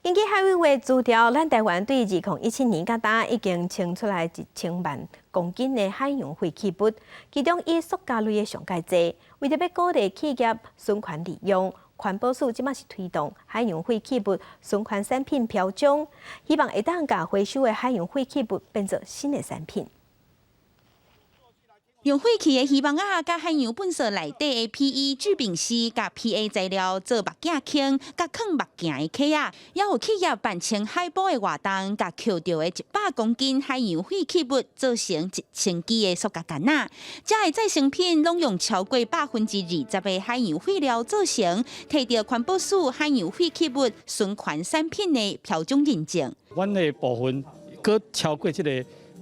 根據海委會資料，咱台灣對2017年到今已經清出來1000萬公斤的海洋廢棄物，其中以塑膠類的上蓋濟。為著欲鼓勵企業循環利用，環保署這馬是推動海洋廢棄物循環產品標章，希望會當共回收的海洋廢棄物變做新的產品。用廢棄的魚網仔佮海洋糞埽內底的 PE 聚丙烯佮 PA 材料做目鏡框佮囥目鏡的盒仔，也有企業辦穿海埔的活動，共抾著的100公斤海洋廢棄物做成1000支的塑膠桿仔。這个再生品攏用超過20%的海洋廢料做成，提著環保署海洋廢棄物循環產品的標準認證。阮的部分閣超過這個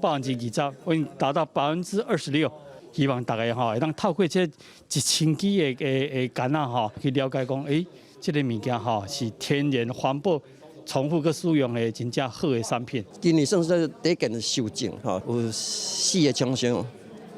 20%，已經達到26%。希望大家吼會當透過這1000支的桿仔吼，去了解講，這个物件吼是天然環保，重複閣使用的真正好的產品。今年算是第一件修正，吼，有四个廠商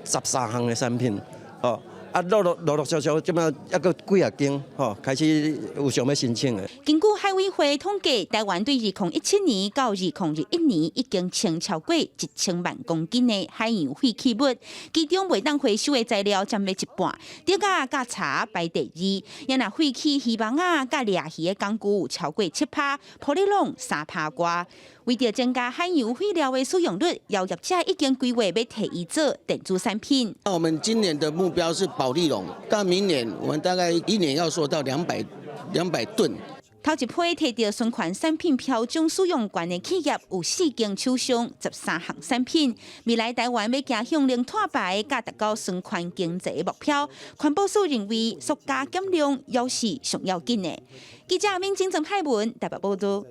，13項的產品，吼。啊，陸陸陸陸續續，這馬猶閣幾仔間，吼，開始有想欲申請的。根據海委會統計，台灣對2017年到2021年已經清超過1000萬公斤的海洋廢棄物，其中袂當回收的材料佔了一半，竹仔佮柴排第二。也若廢棄漁網仔佮掠魚的工具有超過7%，玻璃籠3%外。為著增加海洋廢料的使用率，業者已經規劃欲提伊做電子產品。那我們今年的目標是保麗龍，到明年我們大概一年要做到200噸。頭一批提著循環產品標準使用權的企業有四間廠商，13項產品。未來台灣欲走向零碳排，佮達到循環經濟的目標，環保署認為塑膠減量猶是上要緊的。記者明晶曾海文台北報道。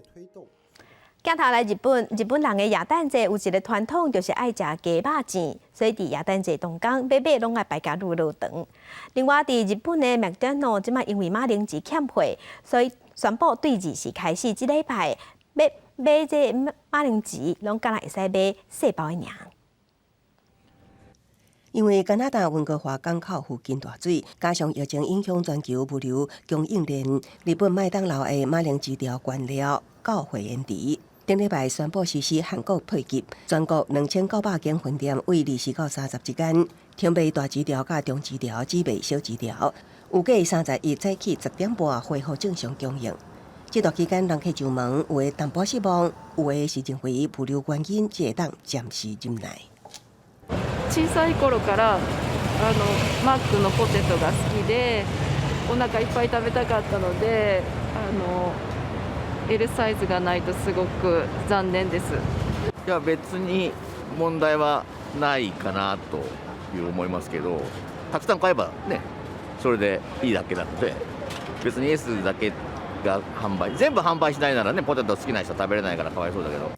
鏡頭來日本，日本人的耶誕節有一个傳統，就是愛食雞肉糋，所以佇耶誕節當工，買買攏愛排共愈落長。另外，佇日本的麥當勞，這擺因為馬鈴薯欠貨，所以宣布對20時開始，這禮拜欲買這馬鈴薯，攏干焦會使買細包的爾。因為加拿大溫哥華港口附近大水，加上疫情影響全球物流供應鏈，日本麥當勞的馬鈴薯條原料到貨延遲。頂禮拜宣布實施限購配給，全國2900間分店對20到30之間，停賣大薯條佮中薯條，只賣小薯條。預計31早起10點半恢復正常供應。這段期間，人客上門，有的淡薄失望，有的是認為物流原因，只會當暫時忍耐。小さい頃からマックのポテトが好きで、お腹いっぱい食べたかったので、L サイズがないとすごく残念です。いや、別に問題はないかなという思いますけど、たくさん買えばね、それでいいだけなので、別に S だけが販売、全部販売しないならね、ポテト好きな人食べれないからかわいそうだけど。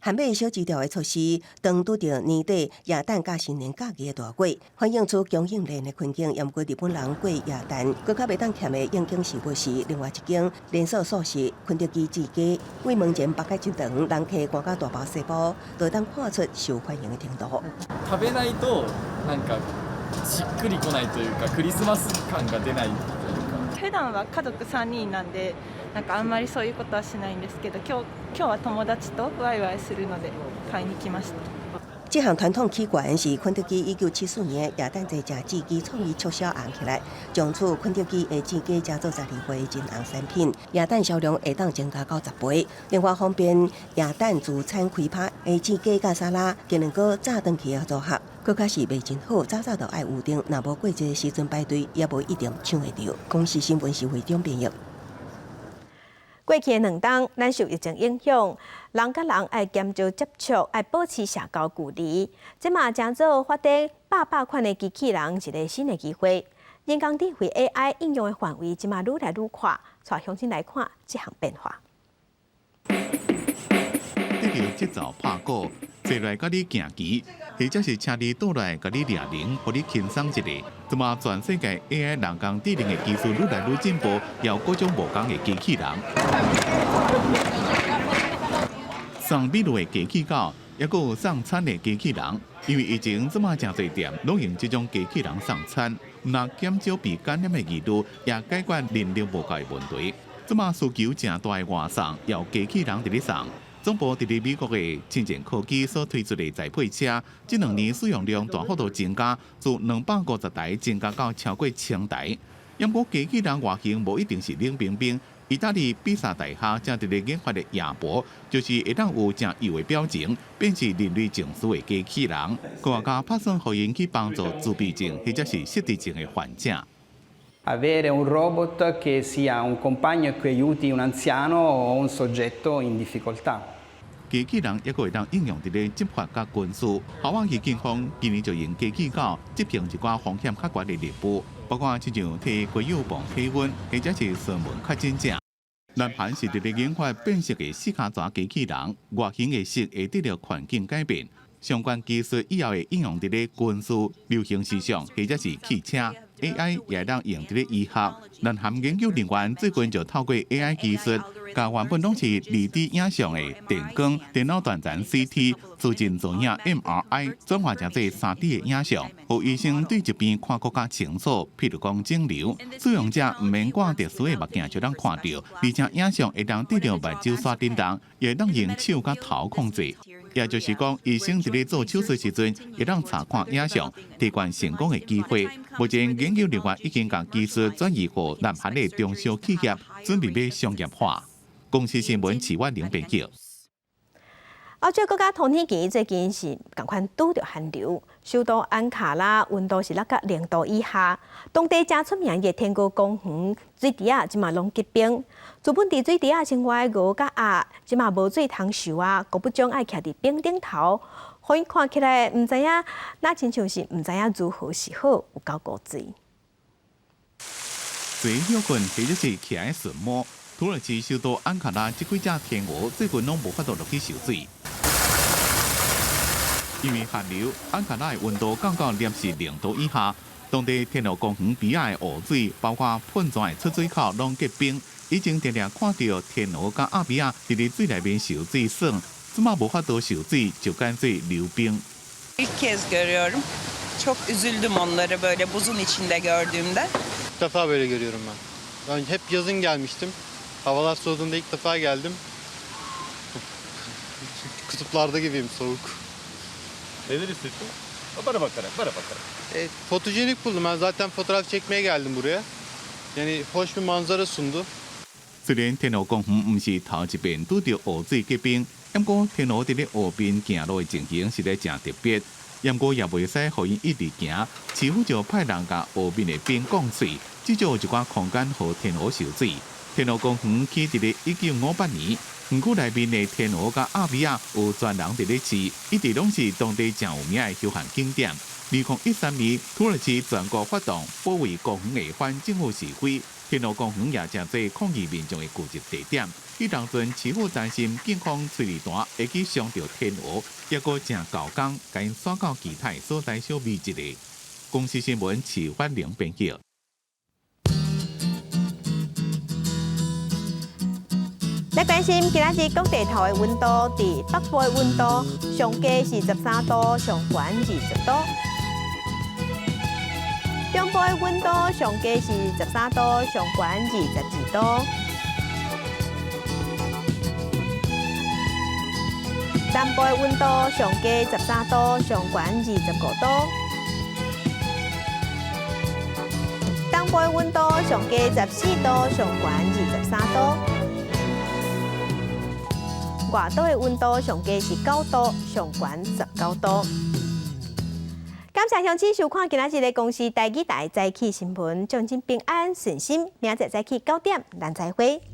限買小薯條的措施，當拄著年底耶誕佮新年假期的大月，反映出供應鏈的困境。毋過日本人過耶誕，閣較袂當欠的應景食物是另外一間連鎖速食肯德基炸雞。對門前排甲真長，人客趕甲大包細包，都會當看出受歡迎的程度。食べないとなんかしっくりこないというか、クリスマス感が出ないというか。普段は家族3人なんで、なんかあんまりそういうことはしないんですけど、今日は友達とワイワイするので買いに來ました。這項傳統起源是肯德基1974年耶誕節食炸雞創意促銷紅起來，從此肯德基的炸雞成做12歲真紅產品，耶誕銷量會當增加到10倍。另外方便耶誕聚餐開趴的炸雞佮沙拉，今年閣炸轉去的組合，閣較是賣真好，早早就愛預訂，若無過這個時陣排隊，也無一定搶會著。公視新聞是會長編譯。過去的2冬，咱受疫情影響，人佮人愛減少接觸，愛保持社交距離。這馬成做發展百百款的機器人，一个新的機會。人工智慧 AI 應用的範圍，這馬愈來愈闊。帶鄉親來看這項變化。得著節奏拍鼓，坐來佮你行棋，或者是請你倒來共你掠鈴，予你輕鬆一下。這馬全世界 AI 人工智能的技術愈來愈進步，有各種無仝的機器人。送美女的機器狗，抑閣有送餐的機器人。因為疫情這馬誠濟店攏用這種機器人送餐，毋但減少被感染的疑慮，也解決人力無夠的問題。這馬需求誠大的外送，由機器人佇咧送。總部佇咧美國的前進科技所推出的載配車，這2年使用量大幅度增加，自250台增加到超過1000台。毋過機器人外形無一定是冷冰冰。意大利比薩大廈正佇咧研發的亞博，就是會當有誠幼的表情，變成人類情緒的機器人。科學家拍算予𪜶去幫助自閉症或者是失智症的患者。 Avere un robot che sia un compagno che aiuti un anziano o un soggetto in difficoltà。機器人抑閣會當應用佇咧執法佮軍事。夏威夷警方今年就用機器狗執行一寡風險較懸的任務，包括親像提雞友磅體溫，或者是鎖門確診者。南韓是佇咧研發變色的四跤蛇機器人，外形的色會得著環境改變。相關技術以後會應用佇咧軍事、流行時尚或者是汽車。AI 也會當用佇咧醫學。南韓研究人員最近就透過 AI 技術，共原本攏是二 D 影像的電光電腦斷層 CT、磁振造影 MRI 轉換成做3D 的影像，予醫生對疾病看閣較清楚。譬如講腫瘤，使用者毋免掛特殊的目鏡就通看著，而且影像會當佇著目睭線振動，也會當用手佮頭控制。也就是講，醫生佇咧做手術時陣，會當查看影像，提懸成功的機會。目前研究人員已經將技術轉移予南韓的中小企業，準備欲商業化。公視新聞徐婉玲編輯。歐洲國家土耳其最近是仝款拄著寒流，首都安卡拉溫度是落甲0度以下，當地誠出名的天鵝公園水池仔這馬攏結冰。資本佇水池仔生活的鵝佮鴨，這馬無水通泅啊，閣不將愛徛佇冰頂頭，予𪜶看起來毋知影，若親像是毋知影如何是好，有夠古錐。坐歇睏或者是徛咧順毛，土耳其首都安卡拉這幾隻天鵝最近攏無法度落去泅水。因為寒流，安卡拉的溫度降到攝氏0度以下，當地天鵝公園邊仔的湖水，包括噴泉的出水口，攏結冰。以前定定看著天鵝佮鴨仔佇咧水內面泅水耍，這馬無法度泅水，就乾脆溜冰。 İlk kez görüyorum. Çok üzüldüm onları böyle buzun içinde gördüğümde. İlk defa böyle görüyorum ben. Ben hep yazın gelmiştim. Havalar soğuduğunda ilk defa geldim. Kutuplarda gibiyim, soğuk. Neler hissettin? Bana bakarak, bana bakarak. Fotojenik buldum. Ben zaten fotoğraf çekmeye geldim buraya. Yani hoş bir manzara sundu. 雖然天鵝公園毋是頭一遍拄著湖水結冰，毋過天鵝佇咧湖邊行路的情形實在誠特別。毋過也袂使予𪜶一直行，市府就派人共湖面的冰降碎，至少有一寡空間予天鵝泅水。天鵝公園起佇咧1958年，園區內面的天鵝佮鴨仔有專人佇咧飼，一直攏是當地誠有名的休閒景點。2013年，土耳其全國發動保衛公園的反政府示威，天鵝公園也成做抗議民眾的聚集地點。彼當陣市府擔心警方催淚彈會去傷著天鵝，猶閣誠猴工，共𪜶徙到其他所在小避一下。公視新聞徐婉玲編輯。來關心今仔日各地頭的溫度，佇北部的溫度上低是13度，上懸20度；中部的溫度上低是13度，上懸22度；南部的溫度上低13度，上懸25度；東部的溫度上低14度，上懸23度。外島的溫度上低是9度，上懸19度。感謝鄉親收看今仔日的公視台語台早起新聞，祝恁平安順心。明仔載早起9點，咱再會。